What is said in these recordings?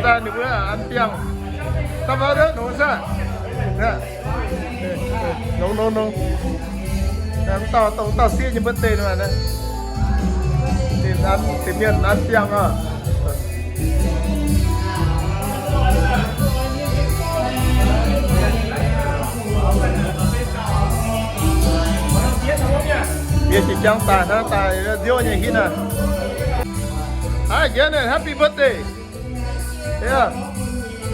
Daaih ninh mbuo an biangh. Daaih mbuo nongx saah? Nongx, nongx, nongx. Dauh, dauh, dauh sieqv nyei birthday nor. Ninh an, ninh mienh an biangh oc. Mienh jiex jangv daaih hnangv, daaih nziouv nyei hinv aqv. Hi, Janet, happy birthday. Yeah.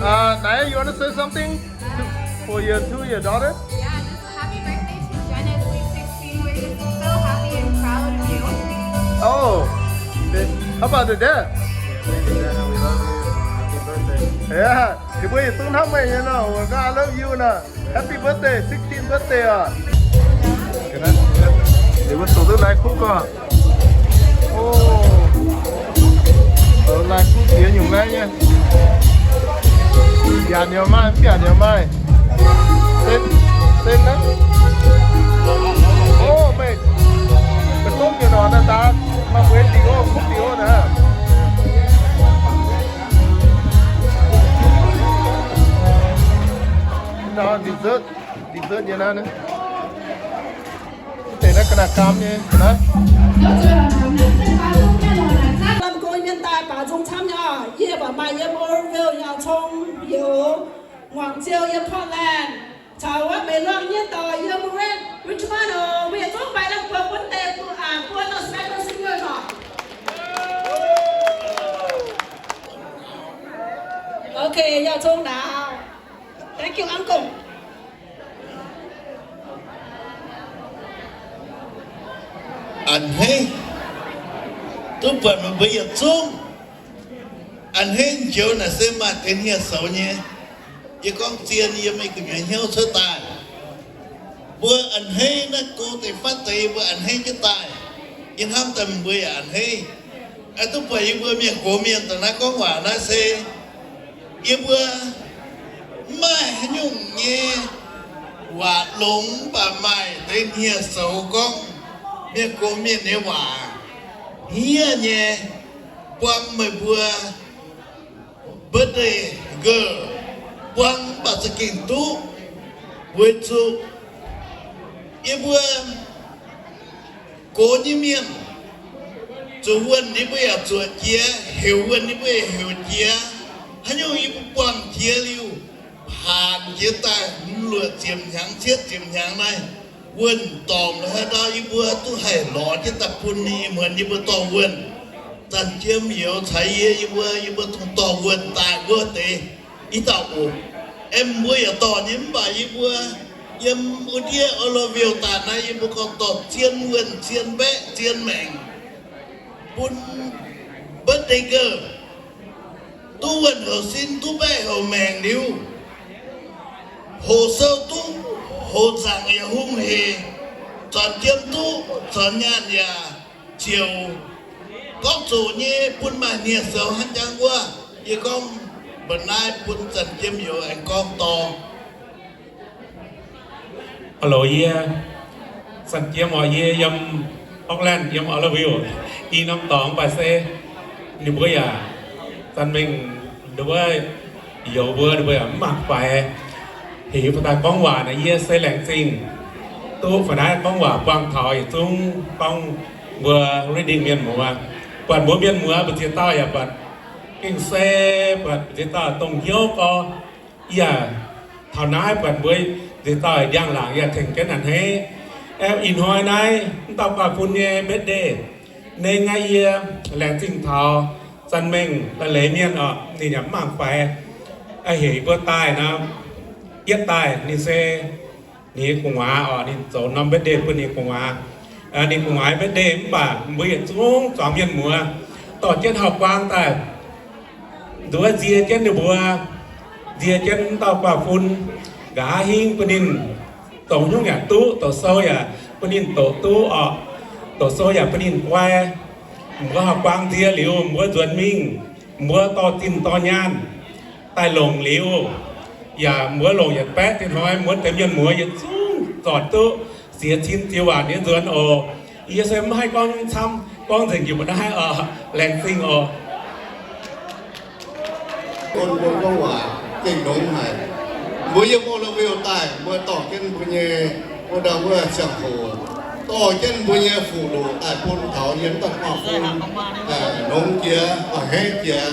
Uh, Nai, you want to say something to, for your, to your daughter? Yeah, just a happy birthday to Janet, sweet sixteen. We're just so happy and proud of you. Oh, how about the dad? Yeah, thank you, Dad. We love you. Happy birthday. Yeah, ninh mbuo yietc zungv hnamv meih nyei nor, 我说 I love you nor. Happy birthday, sixteen birthday oc. Ninh mbuo zoux duqv lai kuv gorngv. O, zoux lai kuv diex nyungc lai nyei. Yaac nyei maaih, mv baac yaac nyei maaih. Sen, sen naaiv. O, meih, meih gomv nyei nor, naaiv daaih maaih mbuo dingc oc, kuv dingc oc naaiv. Nor, dessert, dessert nyei naaiv. Deix naaiv ga'naaiv gaam nyei naaiv. Lamh gong mienh daaih baaux nzung camv nyei oc. Yie baac maaih yiem Oroville, Yaauc Cong, youz Nguangc Ziou yiem Portland, caux wuov Meic Luangh nyei dorc yiem Red Richmond oc. Mbuo yietc zungv maaih lamh gong bun deix buo, buo dauh special singer oc. Okay, Yaauc Cong naaic. Thank you, uncle. A'hneiv duqv buatc meih mbuo yietc zungv. A'hneiv njoux naaic se maaih deix hniev-soux nyei. Yie gorngv zien yiem meih gu'nyuoz hnyouv cuotv daaih. Mbuo a'hneiv naaiv go deix fatv deix mbuo a'hneiv jienv daaih. Yie hnamv daaih meih mbuo yaac a'hneiv. Aengx duqv buatc yie mbuo mienh gox mienh daaih naaiv gorngv waac naaiv se yie mbuo mv maaih haaix nyungc nyei waac longx, mv baac maaih deix hniev-soux gorngv mienh gox mienh nyei waac hniev nyei, buang meih mbuo birthday girl, buang mv baac za'gengh duqv. Weic zuqc yie mbuo gox nyei mienh, zuqc wuonh yie mbuo yaac zuoqc jiex, heuc wuonh yie mbuo yaac heuc jiex. Haaix nyungc yie mbuo buangh jiex liuz, paanx jiex daaih hmz luoqc ziepc hnyangx, cietv ziepc hnyangx naaiv, wuonh dorngc haaix ndau yie mbuo duqv haih lorz jienv daaih bun ninh muonz yie mbuo dorh wuonh. Zanc Jiem youz caux yie, yie mbuo, yie mbuo dongh dorh wuonh daaih wuov deix i dauh oc. Aengx mbuo yaac dorh nyei mv baac yie mbuo yiem wuov ndiev Oroville daaih naaiv, yie mbuo gorngv dorh zien wuonh, zien mbaeqv, zien maengc bun birthday girl. Duqv wuonh houc sin, duqv mbaeqv houc maengc liuz, hoqc sou duqv, hoqc nzaangc yaac hungh hec, zornc jiem duqv, zornc nyaanh yaac ziouc gorngv zoqc nyei, bun maaih hniev-soux hnangv jangx wuov. Yie gorngv mbuox naaiv bun Zanc Jiem youz aengx gorngv dorh. Hello, yie Zanc Jiem oc, yie yiem Portland, yiem Oroville. I norm dorngx mv baac se ninh mbuo yaac zanc mengh nduov youz mbuo, ninh mbuo yaac mv mangc faix. Heuc yie mbuo daaih gorngv waac naaic, yie se laengz zingh duqv fai naaiv gorngv waac buangh taux yietc zungv gorngv mbuo reading mienh muoz. Buatc mbuo mienh muoz mbu'ziex dauh yaac buatc gengh se buatc mbu'ziex dauh dongh hnyouv gorx. Yaac taux naaiv buatc mbuo nziex dauh njang-laangc yaac tengx jienv a'hneiv. Ih hnoi naaiv m'dauh guaax fun nyei birthday, nengh aqv. Yie laengz zingh taux zanc mengh la'leiz mienh oc, ninh yaac mv mangc faix. Heuc mbuo daaih nor, yietv daaih ninh se ninh nyei gu'nguaaz oc, ninh zoux norm birthday bun ninh gu'nguaaz. Ninh gu'nguaaz birthday mv baac mbuo yietc zungv zuangx mienh muoz dorh jienv hauv-buang daaih nduov nzie jienv ninh mbuo, nzie jienv m'dauh guaax fun, nqa'haav hingv bun ninh doqc nyungc yaac duqv, doqc sou yaac bun ninh doqc duqv oc. Doqc sou yaac bun ninh guai. Mbuo hauv-buang nzie liuz, mbuo nzuonx mingh, mbuo dorh zinh dorh nyaanh daaih longc liuz, yaac mbuo longc yietc baeqv dinh hnoi, mbuo deix mienh muoz yietc zungv zorc duqv siex cin ziex waanc nyei nzuonx oc. Yie se mv haih gorngv nyungc camv, gorngv nzengc njiec mbuo naaiv oc. Laengz zingh oc. Bun mbuo gorngv waac gengh longx haic. Mbuo yiem O L V daaih, mbuo dorh jienv mbuo nyei, mbuo ndau wuov ziangh hoc, dorh jienv mbuo nyei fuqv-loqc daaih bun taux yiem daaih guangc fun, longx jiex, a'hneiv jiex.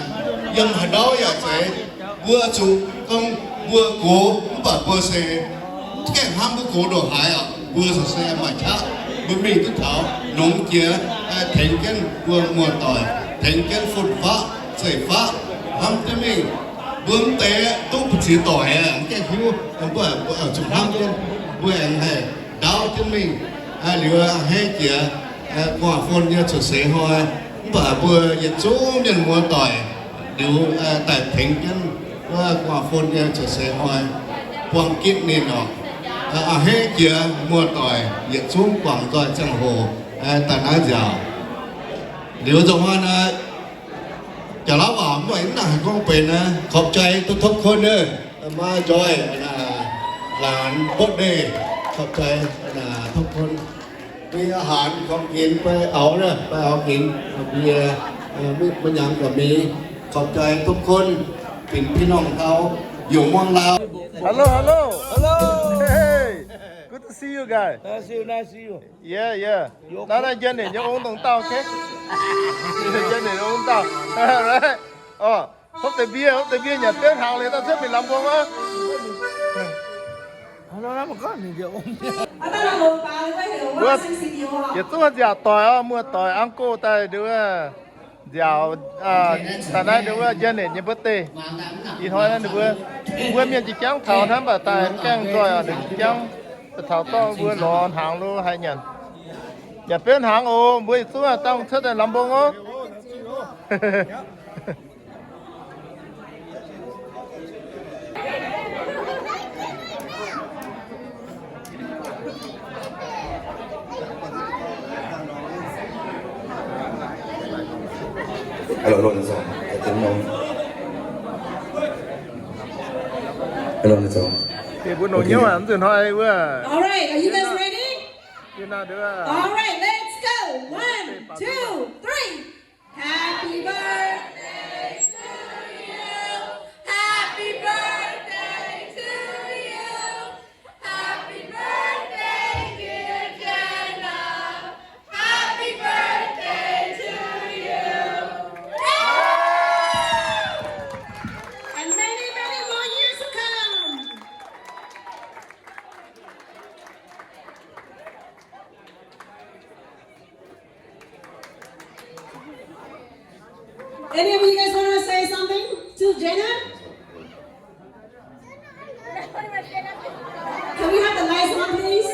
Yiem haaix ndau yaac zeiz, mbuo zuqc gorngv mbuo gox, mv baac mbuo se gaengh hnamv mbuo gox ndongc haaix oc. Mbuo se maaih qaqv, mbuo mingh duqv taux longx jiex, tengx jienv mbuo muoz-doic, tengx jienv fun-faqv, zeiv-faqv, hnamv jienv mingh. Mbuo mv deix duqv mbu'ziex doic, mv gaengh hiuv, mbuo zuqc hnamv jienv, mbuo aengx haih ndaauv jienv mingh. Liuz a'hneiv jiex, guangc fun nyei cuotv seix hnoi, mv baac mbuo yietc zungv mienh muoz-doic liuz daaih tengx jienv wuov guangc fun nyei cuotv seix hnoi, buangh gitv ninh oc. A'hneiv jiex muoz-doic yietc zungv guangc nzoih ziangh hoc daaih naaiv nziaauc. Liuz nzunc hnoi naaiv, jaax lauv waac mv baac mv nangc haaix gorngv benx naaiv, ขอบใจทุกๆ คน เด้อ มา enjoy หลาน birthday. ขอบใจ ทุกคน. มีอาหารของกินไปเอาเนอะ ไปเอากิน เอาเบียร์ เอ่อ ไม่ ไม่หยังก็มี ขอบใจทุกคน เป็นพี่น้องเขาอยู่เมืองลาว Hello, hello. Hello. Hey, good to see you guys. Nice to see you, nice to see you. Yeah, yeah. Naaiv, naaiv njien-nitc nyei ong dongh dauh, okay? Njien-nitc ong dauh. Right. Orv, hopv deix mbie, hopv deix mbie nyanc biauv hnaangx liuz daaih cuotv mingh Lamborghini oc. Wuov, yietc zungv nziaauc doic oc, muoz-doic, uncle daaih nduov nziaauc, daaih naaiv nduov wuov njien-nitc nyei birthday. Ih hnoi naaiv nduov wuov, wuov mienh jiex jangv taux hnangv, mv baac daaih mv gaengh nzoih oc, ninh jiex jangv daaih taux dorngh wuov lorz hnaangx lo haaix nyanc. Nyanc biauv hnaangx oc, mbuo yietc zungv dangh cuotv daaih Lamborghini oc. Hello, hello, hello, hello. Mbuo nongc hnyouv aqv, nzunc hnoi wuov. All right, are you guys ready? All right, let's go. One, two, three. Happy birthday to you. Happy birthday to you. Happy birthday, dear Jenna. Happy birthday to you. And many, many more years to come. Any of you guys want to say something to Jenna? Can we have the lights on, please?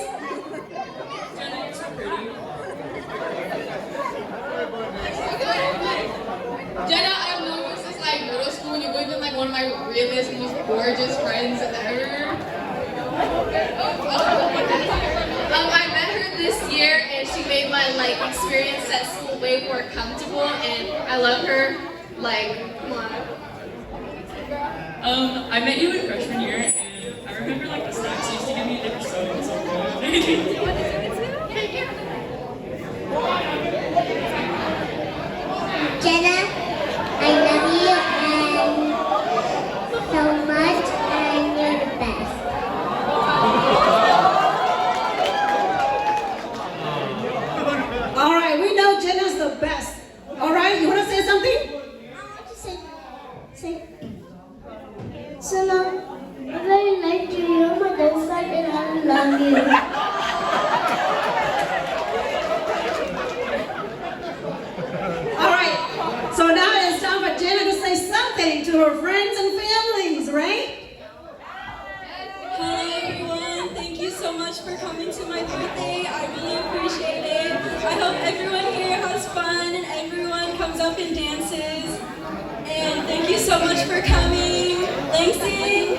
Jenna, I've known you since, like, middle school. You've been, like, one of my realest, most gorgeous friends ever. Um, I met her this year, and she made my, like, experience at school way more comfortable, and I love her. Like, mwah. Um, I met you in freshman year, and I remember, like, the snacks you used to give me, they were so, so good. Jenna, I love you and so much, and you're the best. All right, we know Jenna's the best. All right, you wanna say something? I want to say, say, Shalom. I really like you. You're my best friend, and I love you. All right. So now it's time for Jenna to say something to her friends and families, right? Hello, everyone. Thank you so much for coming to my birthday. I really appreciate it. I hope everyone here has fun and everyone comes up and dances. And thank you so much for coming. Langsing.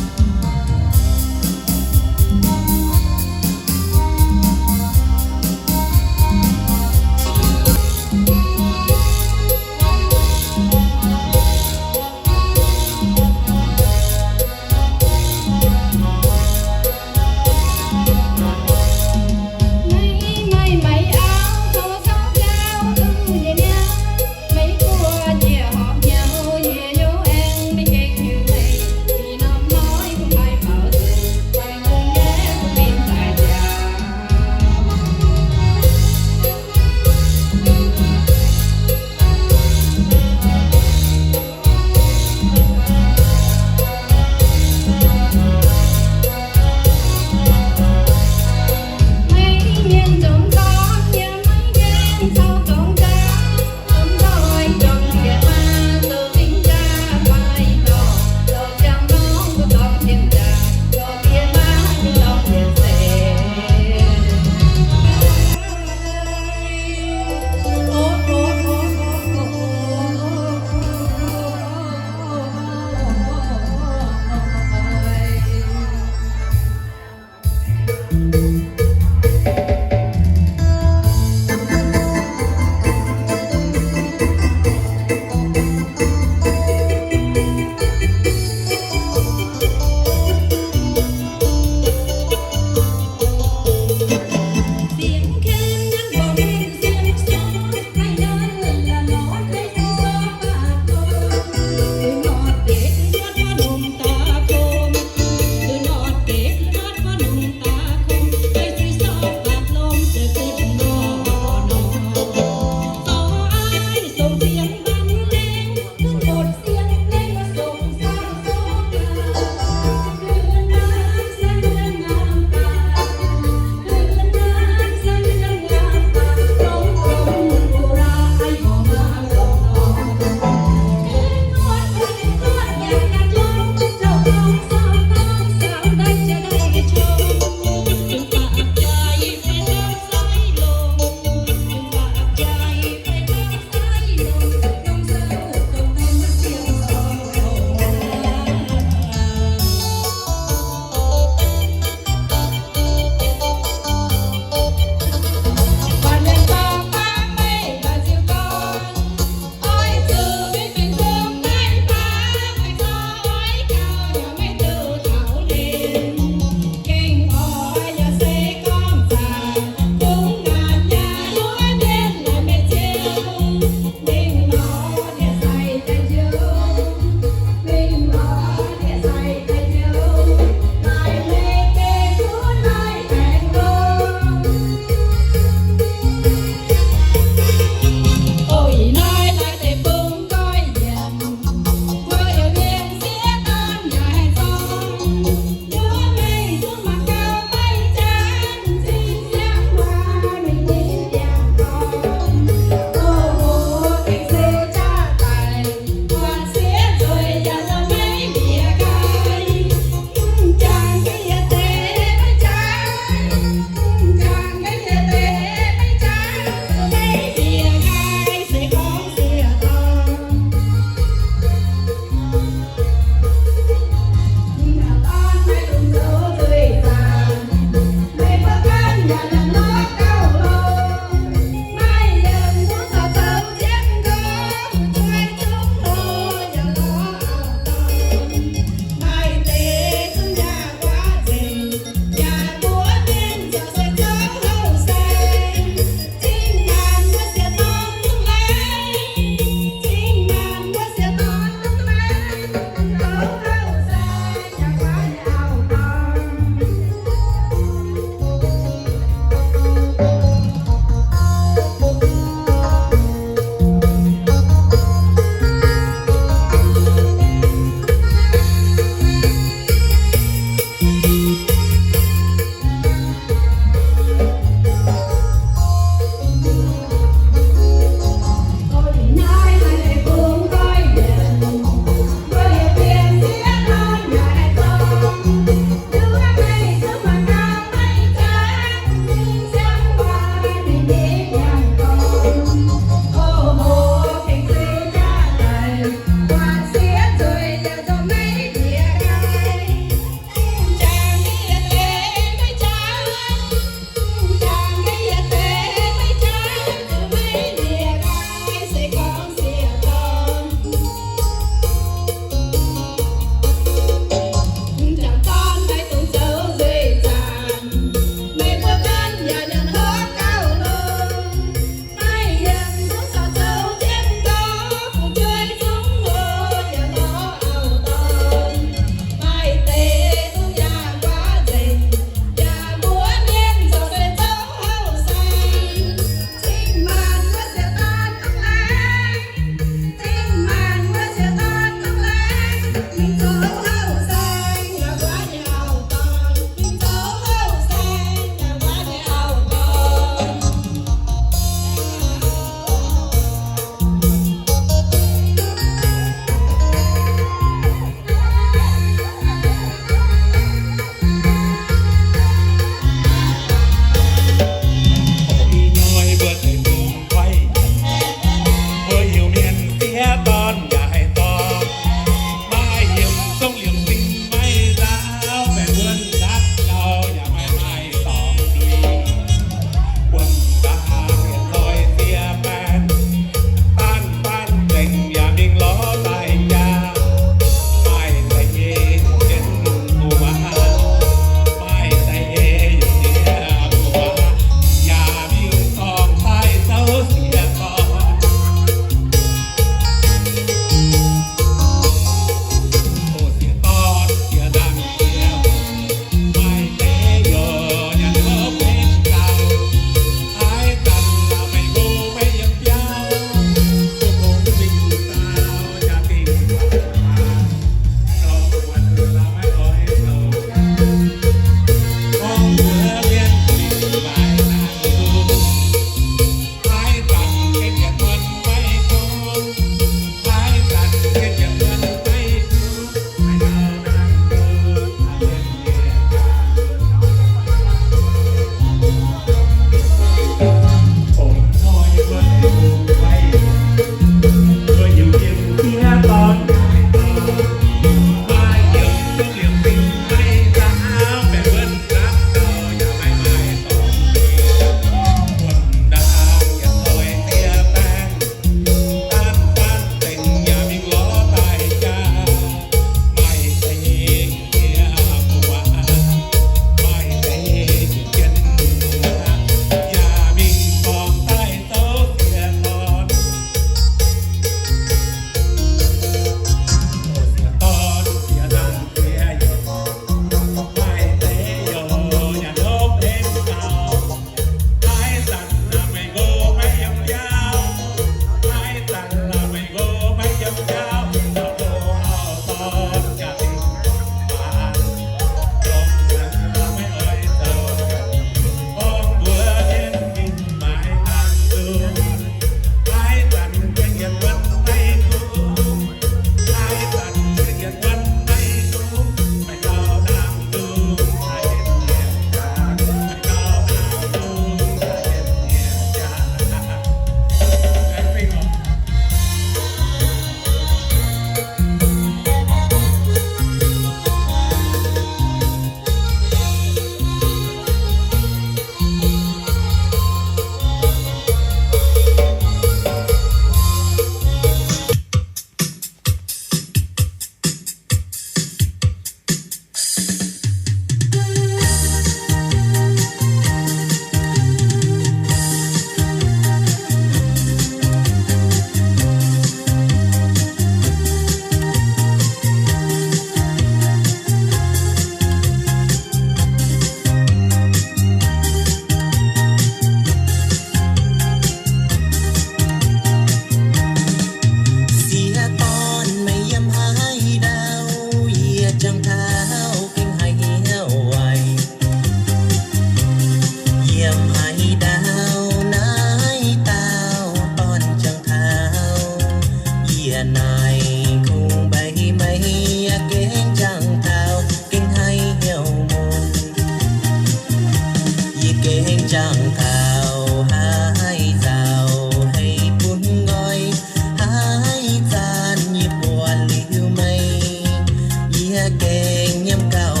yiem gauh